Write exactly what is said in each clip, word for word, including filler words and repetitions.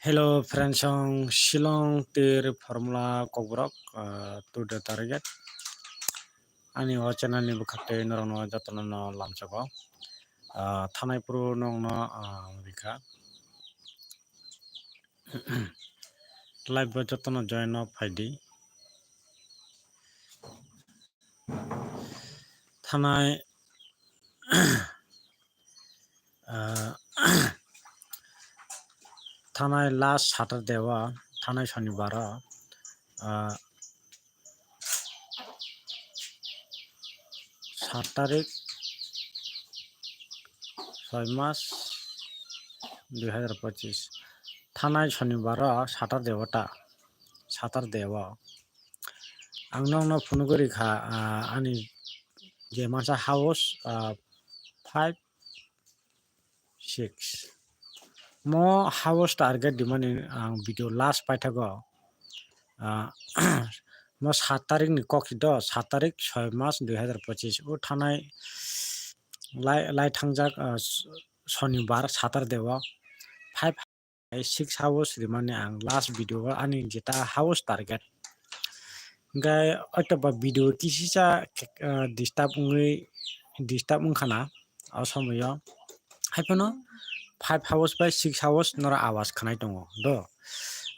Hello friends, ang Shillong tir formula kokborok, ah, to the target. Ani o channel ni bwkhak tei norokno jotono no lamchago. Ah, thanai phuru nokno, ah, rikha. Live o jotono join no phaidi. Thanai, ah, thanai last Saturday o, thanai Shonibar o, ah, sat tarik, soi mas, dui hazar pochis. Thanai Shonibar o Saturday o ta, Saturday o. Ang nokno phunugwi rikha, ah, ani je masa house, ah, five, six. Mo house target dimani ang video last paithago. Ah, mo sat tarik ni kok si do, sat tarik soi mas dui hazar pochis. O thanai lai, lai thangjak, ah, Shonibar, Saturday o five six house rimani ang last video o ani jeta house target. Hingke oito ba video kisisa, ah, disturb wngwi, disturb wngkha na o somoyo. Haiphano five house bai six house noro awas khanai tongo do.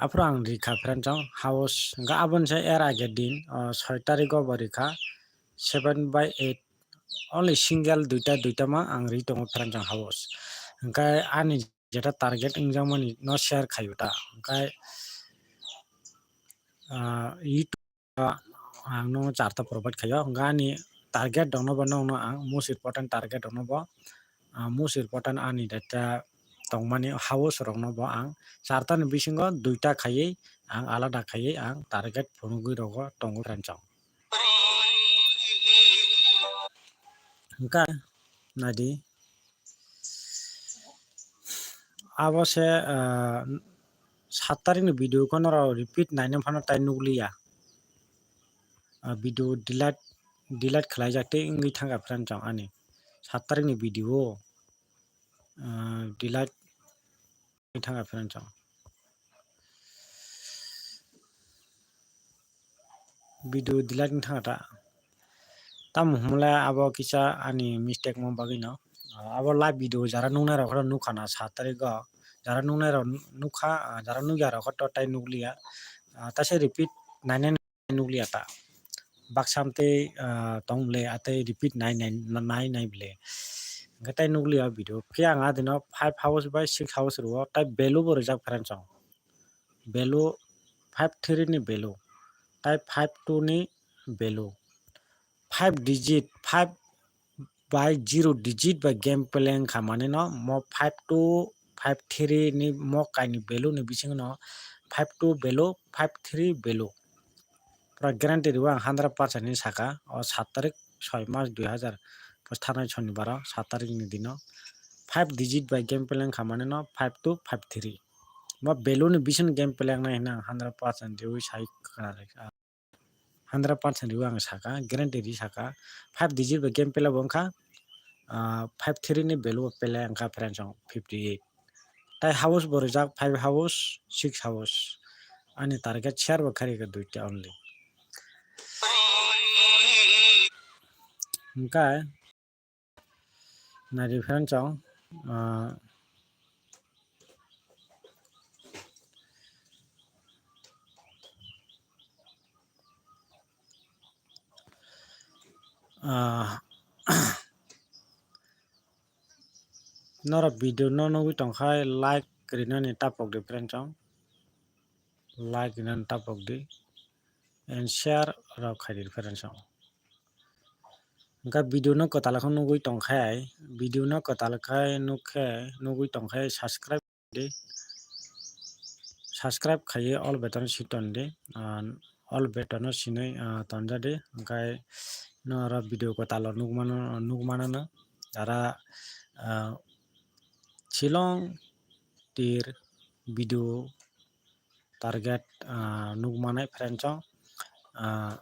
Aphuru ang rikha friend chong house, hingke aboni se er age din, ah, soi tariko bo rikha seven by eight, only single duita, duita ma ang ri tongo friend chong house. Hingke ani jeta target wngjakmani no share khaio ta. Hingke, ah, YouTube o ang no charta provide khaio. Hingke ani target rokno bo nokno ang most important target rokno bo, ah, most important ani data tongmani house rokno bo ang charta ni bisingo duita khaiwi ang alada khaiwi ang target phunugwi rogo tongo friend chong. Hingke naidi. Abo se, ah, sat tarik ni video ko norok repeat naina phano tai nukliya. Ah, video delete, delete khlaijak tei wngwi thangkha friend chong ani. Sat tarik ni video, ah, delete wngwi thangkha friend chong. Video delete wng thangkha ta. Tamo hwnle abo kisa ani mistake mo bagwi no. Ah, abo live video jara nuknai rok no nukha na sat tarik o. Jara nuknai rok nukha, ah, jara nukya rok to tai nukliya. Ah, ta se repeat nainai nukliya ta. Baksa amtwi, ah, tong le, atwi repeat nai, nai, nai, nai ble. Hingke tai nukliya video. Phiya ang adino five house bai six house rwo, tai value bo rijak friend chong. Value five three ni value. Tai five two ni value. Five digit, five by zero digit by game play wngkha mani no mo five two, five three ni mo kaini value ni bisingo no five two value, five three value. Pura guarantee rwo ang hundred percent ni saka o sat tarik soi mas dui hazar pos thanai Shonibar o sat tarik ni dino five digit by game play wngkha mani no five two five three. Mo value ni bisingo game play wngnai hwnwi ang hundred percent riwi sai khna rwkha. Hundred percent riwi ang saka, guarantee ri saka. Five digit bai game pele bo wngkha, ah, five three ni value pele wngkha friends chong fifty eight. Tai house bo rijak five house, six house. Ani target share bo kharika duita only. Hingkha Naidi friend chong, ah, ah, norok video no nugwi tongkhai like rinani tapok di friend chong, like rinani tapok di, and share rok khai di friend chong. Hingkha video no kwtal khe nugwi tongkhai, video no kwtal khe nukhe, nugwi tongkhai subscribe di, subscribe khaiwi all button si ton di, ah, all button no sinwi, ah, tonja di, hingkhe no oro video kwtal o nukmano, nukmano no jara, ah, Shillong tir video target, ah, nukmanai friend chong, ah,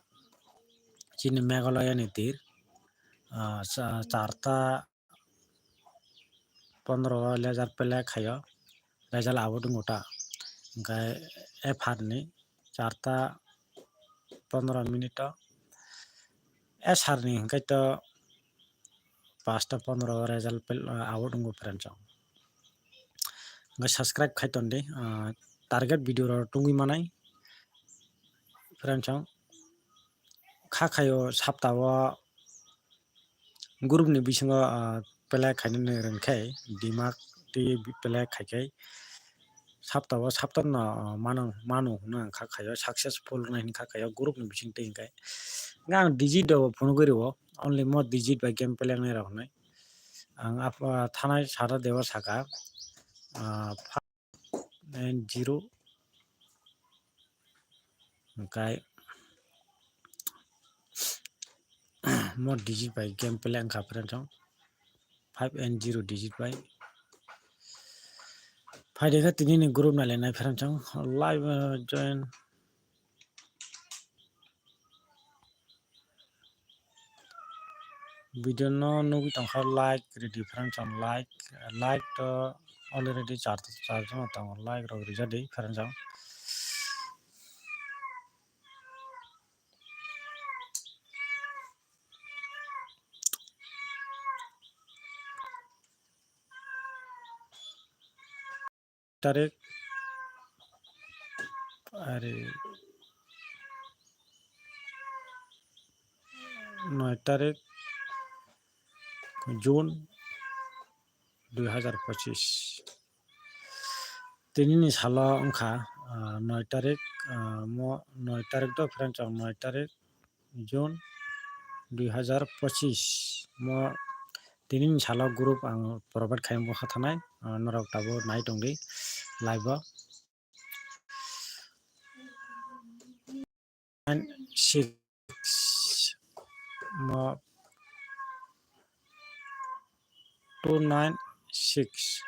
chini Meghalaya ni tir, ah, cha-, charta pondro o laser play khaio, result abo tongo ta. Hwnkhe F R ni charta pondro minute o, S R ni hwnkhe to pasta pondro o result out wngo friends. Hwnkhe subscribe khai tondi, ah, target video rok tungwi manai friends. Kha khaio sapta o group ni bisingo, ah, play khainani rwngkhe dimak twi play khaikhai sapta o sapta no, ah, mano, mano hwnwi ang kha khaio successful wngnai hwnwi kha khaio group ni bising twi hwnkhe. Hwnkhe ang digit rok bo phunugwi rwo, only mo digit bai game play wngnai rok hwnwi. Ang ap-, ah, thanai sara deba saka, ah, nine zero. Hwnkhe mo digit bai game play wngkha friends. Five and zero digit bai. Phaidi khe tini ni group nailainai friends. Live, uh, join. Video no nugwi tongkha like ridi friends, like, like to already char, char jon tongo, like rok rijadi friends. Tarik, ari, noi tarik June dui hazar pochis. Tini ni salo wngkha, ah, noi tarik, ah, mo noi tarik do friends, noi tarik June dui hazar pochis. Mo tini ni salo group ang provide khai bo kha thanai, ah, norok tabuk nai tongdi live o. Nine six mo two nine six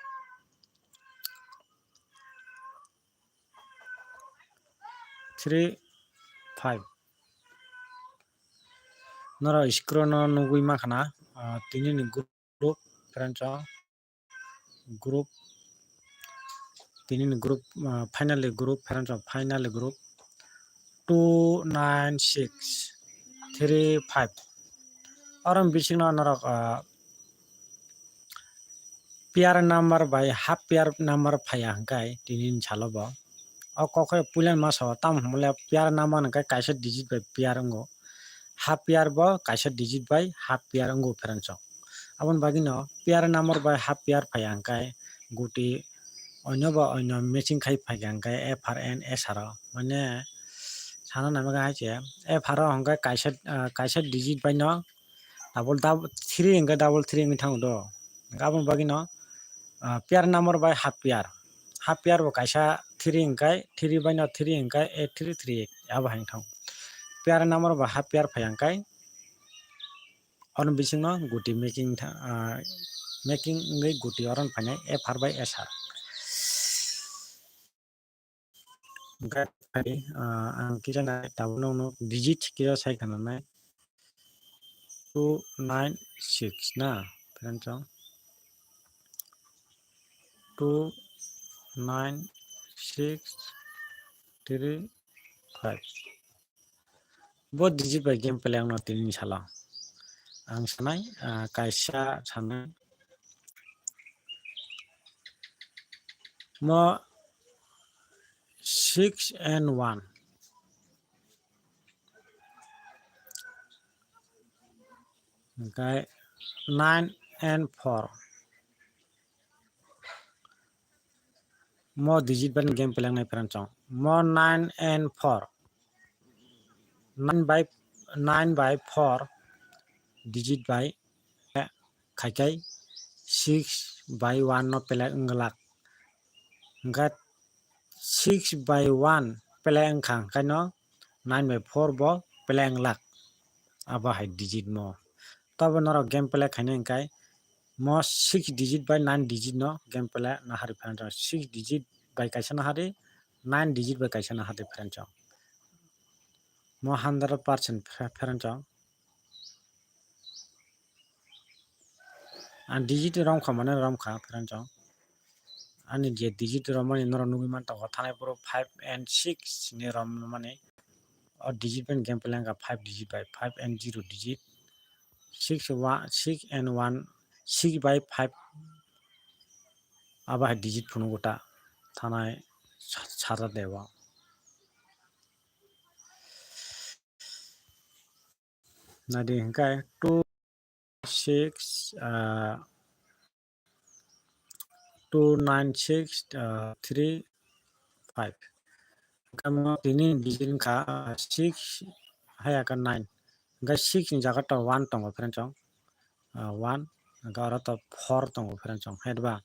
three five. Norok screen o nugwi mankha na, ah, tini ni group friends o group, tini ni group, ah, finally group friends o finally group two nine six three five. Oro bisingno norok, ah, pair number bai half pair number phaiya hwnkhe tini ni salo bo. O kok khe puila masa o, tamo hwnmale pair number hwnkhe kaisa digit bai pair wngo, half pair bo kaisa digit bai half pair wngo friends o. Aboni bagwino pair number bai half pair phaiya hwnkhe guti onyo ba onyo matching khai phaikha hwnkhe F R and S R o. Mane sana nangma hai se F R o hwnkhe kaisa, ah, kaisa digit bai no double double three hwnkhe double three wngwi thango do. Hwnkhe aboni bagwino, ah, pair number bai half pair. Half pair bo kaisa three hwnkhe three bai no three hwnkhe eight three three eight abo hai wngthango. Pair number bai half pair phaiya hwnkhe Oro bisingno guti making tha-, ah, making wngwi guti oro phainai F R bai S R. Hwnkhe, ah, ang kisa nai tabuk nokno digit kisa sai khna nai. Two nine six na, friends o. Two nine six three five. Bo digit bai game play wngno tini ni salo. Ang sanai, ah, kaisa sanai. Mo six and one. Hwnkhe nine and four. Mo digit bai game play wngnai friends o. Mo nine and four. Nine by, nine by four digit bai khai khai six by one no play wng glak. Hwnkhe six by one play wngkha, hwnkhe no nine by four bo play wng glak. Abo hai digit mo. Tobo norok game play khainai hwnkhe mo six digit bai nine digit no game play nahari friends o. Six digit bai kaisa nahari, nine digit bai kaisa nahari friends o. Mo hundred percent friends o. Ang digit romkha mane romkha friends o. ani je digit romani norok nugwi mantongo, thanai phuru five and six ni romani o digit bai game play wngkha, five digit bai five and zero digit, six one, six and one, six by five, abo hai digit phunukgo ta thanai sa-, sajak de o. Nadi hingkai two six, ah, two nine six, ah, three five. Hingkhe mo tini digit wngkha, ah, six, haiya khe nine. Hingkhe six ni jaga to one tongo, friends, chong. Ah, one, hingkhe oro to four tongo, friends, chong. Hai ba?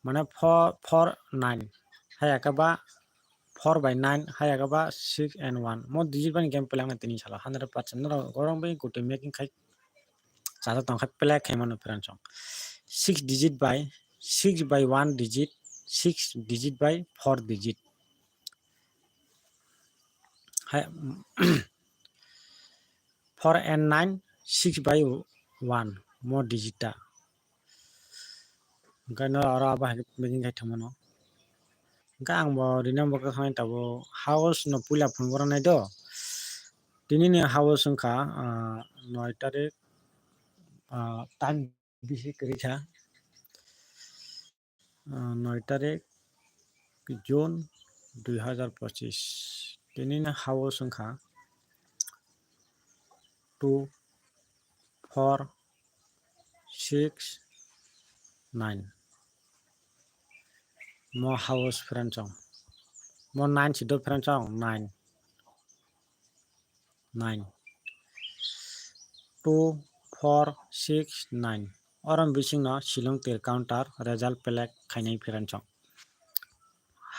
Mane four, four, nine. Haiya khe ba four by nine, haiya khe ba six and one. Mo digit bani game play wngkha tini salo, hundred percent. Norok gorong bai gute making khai chajak tong khe play khai mano, friends, chong. Six digit by six by one digit, six digit by four digit. Hai, four and nine, six by one, mo digit ta. Hingkhe no oro abo hai khe making khai thangmano. Hingkhe ang bo rina bo khe thangwi tabuk house no puila phunukgo nai do. Tini ni house wngkha, ah, noi tarik, ah, time bisi kwrwi kha. Ah, noi tarik June dui hazar pochis. Tini ni house wngkha two, four, six, nine. Mo house, friends, chong. Mo nine si do, friends, chong, nine. Nine. Two, four, six, nine. Oro bisingno Shillong Tir Counter result play khainai, friends, chong.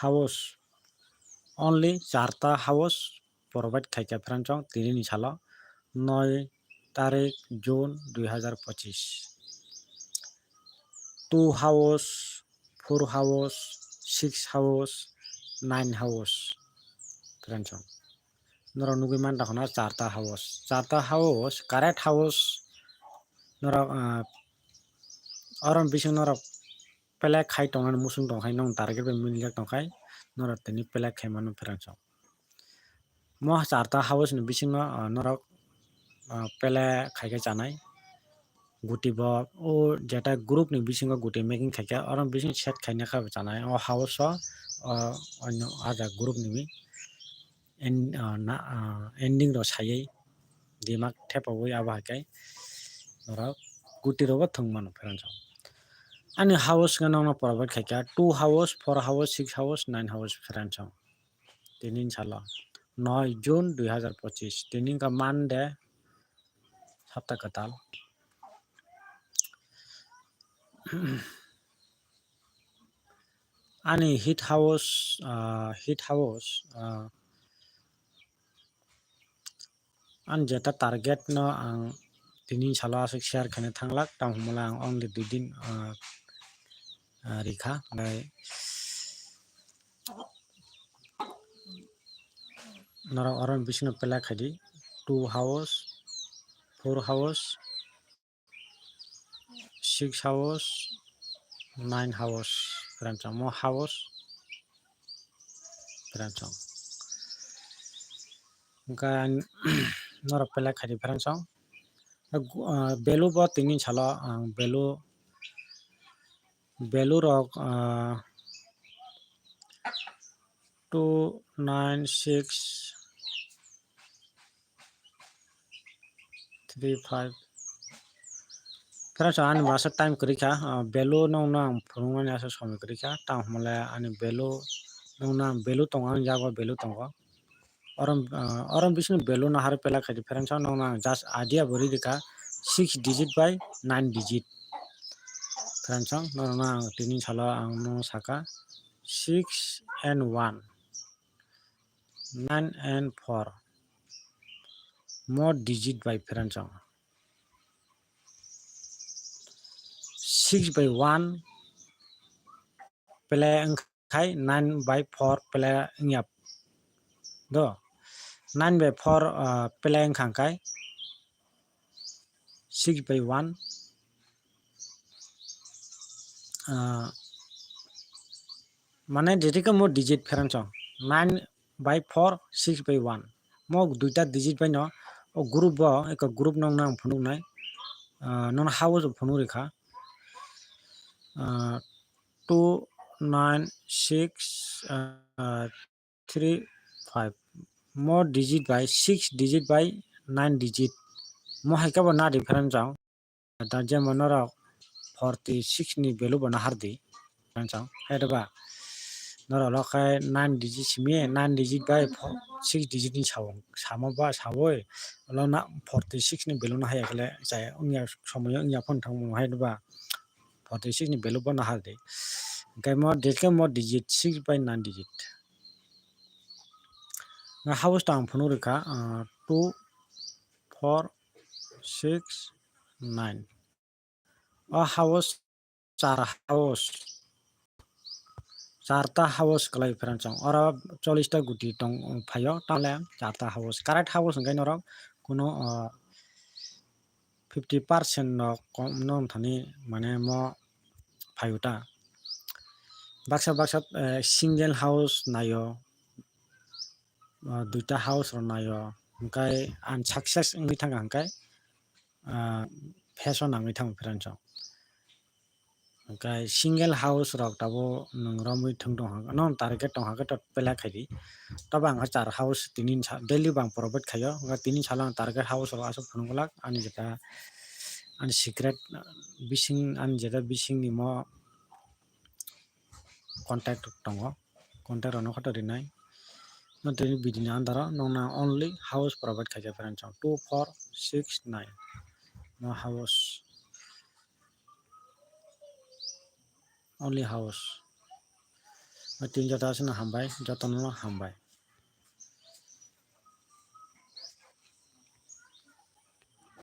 House. Only charta house provide khaikha, friends, chong, tini ni salo, noi tarik June dui hazar pochis. Two house, four house, six house, nine house, friends, chong. Norok nugwi manta kheno charta house, charta house, correct house. Norok, ah, oro bising norok play khai tongnani muchung tongkhai, nong target bai milijak tongkhai, norok tini play khai mano, friends, chong. Mo charta house ni bisingo, ah, norok, ah, play khai khe chanai. Guti bo o jeta group ni bisingo guti making khai khe, oro bising set khaina khe bo chanai. O house o, o, onyo ajak group ni mi en-, ah, na, ah, ending rok saiwi dimak thepawi abo hai khe norok guti rok bo thwng mano, friends, chong. Ani house khe nokno provide khai kha two house, four house, six house, nine house, friends, chong. Tini ni salo noi June dui hazar pochis, tini wngkha Monday, sapta kwtal. Ani hit house, ah, hit house, ah, ani jeta target no ang tini salo aswk share khaina thanglak, tamo hwnmale ang only dui din, ah, ah, rikha, omo norok oro bisingno play khaidi, two house, four house, six house, nine house, friends, chong, mo house, friends, chong. Hingkhe norok play khaidi, friends, chong. Ah, value bo tini salo ang value, value rok, ah, two nine six three five. Friends, ani masa time kwrwi kha, ah, value nokno ang phunuknani aswk somoi kwrwi kha, tamo hwnmale ani value nokno ang value tongo, ani yago value tongo. Oro, ah, oro bising value no harwi play khaidi, friends, nokno ang just idea bo ridi kha, six digit by nine digit. Friends, norokno ang tini salo ang no saka six and one, nine and four. Mo digit by, friends, chong. Six by one play wngkhai nine by four play wngya do. Nine by four, ah, play wngkha hwnkhe six by one, ah, Mane, jeti khe mo digit pheran chong, nine by four, six by one. Mo duita digit bai no, o group bo, eko group no nang phunuk nai. Ah, nono house bo phunuk rikha. Ah, two nine six, ah, three five. Mo digit by six digit by nine digit. Mo hai khe bo na di pheran chong. Da jemon norok forty six ni value bo nahar di. Pheran chong. Hai da ba? Norok lo khai nine digit simi, nine digit by fo-, six digit ni sao, samo ba sawi. Lo na forty six ni value nahai khle chaya. Wngya somoyo wngya phone thang mo hai da ba? Forty six ni value bo nahar di. Hingke mo, hingke mo digit six by nine digit. Nga house tang phunuk rikha, ah, two, four, six, nine. O house, char house. Charta house kwlai pheran chong. Oro chollish ta guti tong phaio, tale charta house. Correct house hingke norok kuno, ah, fifty percent no kom no thani mane mo phaio ta. Baksa baksa, eh, single house naio, ah, duita house rok naio, hingke unsuccess wngwi thangkha hingke, ah, phase o nangwi thango pheran chong. Hingke single house rok tabo nwng romwi thwng tong hang, no target tong hang khe to pela khaidi. Tabo ang char house tinin sa daily bang provide khaio, hingke tinin salo ang target house rok aswk phunuk glak ani jeta ani secret bising ani jeta bising ni mo contact tongo, contact rok no khato rinai. No tini bidini andaro nokna only house provide khaikha pheran chong two four six nine. No house. Only house. Tin jota aswkno hambai, jotono hambai.